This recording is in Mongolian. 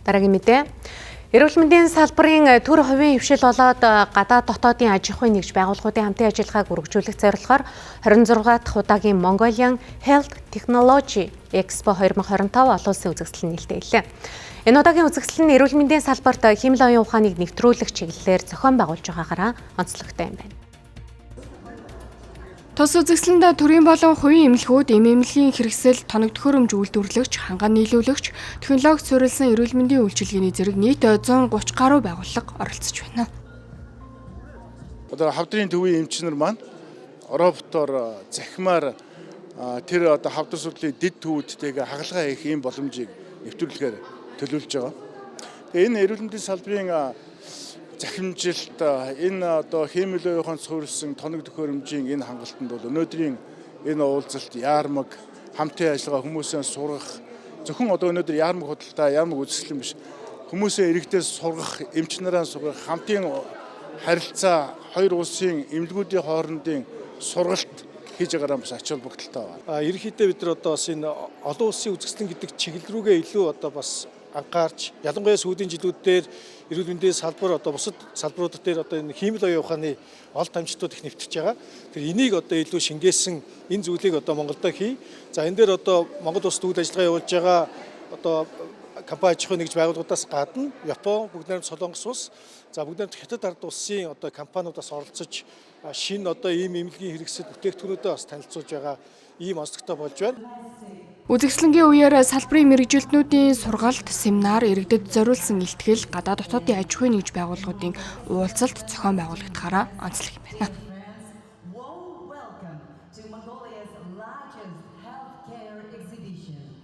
Дараагийн мэдээ. Эрүүл мэндийн салбарын төр хувийн хвшил болоод гадаад дотоодын аж ахуйн нэгж байгууллагуудын хамтын ажиллагааг үргэлжлүүлэх зорилгоор 26 дахь удаагийн Mongolian Health Technology Expo 2025 олон улсын үзэсгэлэн нээлттэй. Энэ удаагийн үзэсгэлэн нь эрүүл мэндийн салбарт хиймэл оюун ухааныг нэвтрүүлэх чиглэлээр зохион байгуулж байгаагаараа онцлогтой юм байна. Тус үзэсгэлэндээ төрийн болон хувийн эмнэлгүүд, эм эмнэлгийн хэрэгсэл, тоног төхөөрөмж үйлдвэрлэгч, ханган нийлүүлэгч, технологи суурилсан эрүүл мэндийн үйлчилгээний зэрэг нийт 130 гаруй байгууллага оролцож байна. Одоо хавдрын төвийн эмч нар маань роботоор захимаар тэр одоо хавдар судлалын дэд төвүүдтэйгээ хагалгаа хийх ийм боломжийг нэвтрүүлэхээр төлөвлөж байгаа. Тэгээ энэ эрүүл мэндийн салбарын захимжилт, энэ одоо хиймэл оюун ухаанд суурилсан тоног төхөөрөмжийн энэ хангалтанд бол өнөөдрийн энэ уулзалт, яармаг, хамтын ажиллагаа, хүмүүсээ сургах, зөвхөн одоо өнөөдөр яармаг худалдаа, яармаг үзэсгэлэн биш, хүмүүсээ иргэдээс сургах, эмч нараа сургах, хамтын харилцаа, хоёр улсын эмнэлгүүдийн хоорондын сургалт хийж байгаараа бас ач холбогдолтой байна. Ерөнхийдөө бид нар одоо бас энэ олон улсын үзэсгэлэн гэдэг чиглэл рүүгээ илүү одоо бас анхаарч, ялангуяа сүүлийн жилүүд дээр эрүүл мэндийн салбар одоо бусад салбарууд дээр одоо энэ хиймэл оюун ухааны олд амжилтууд их нэвтэрч байгаа. Тэр энийг одоо илүү шингээсэн энэ зүйлийг одоо Монголдо хий. За энэ дээр одоо Монгол улсад үйл ажиллагаа явуулж байгаа одоо компани аж ахуйн нэгж байгууллагуудаас гадна Япон, Бүгд найрамд Солонгос улс, за Бүгд найрамд Хятад ард улсын одоо компаниудаас оролцож шинэ одоо ийм эмнэлгийн хэрэгсэл бүтээгдэхүүнүүдэд бас танилцуулж байгаа ийм онцлогтой болж байна. Үзэсгэлэнгийн үеэр салбарын мэргэжилтнүүдийн сургалт, семинар, иргэдэд зориулсан илтгэл, гадаад дотоодын аж ахуйн нэгж байгууллагуудын уулзалт зохион байгуулагдахаараа онцлог юм байна.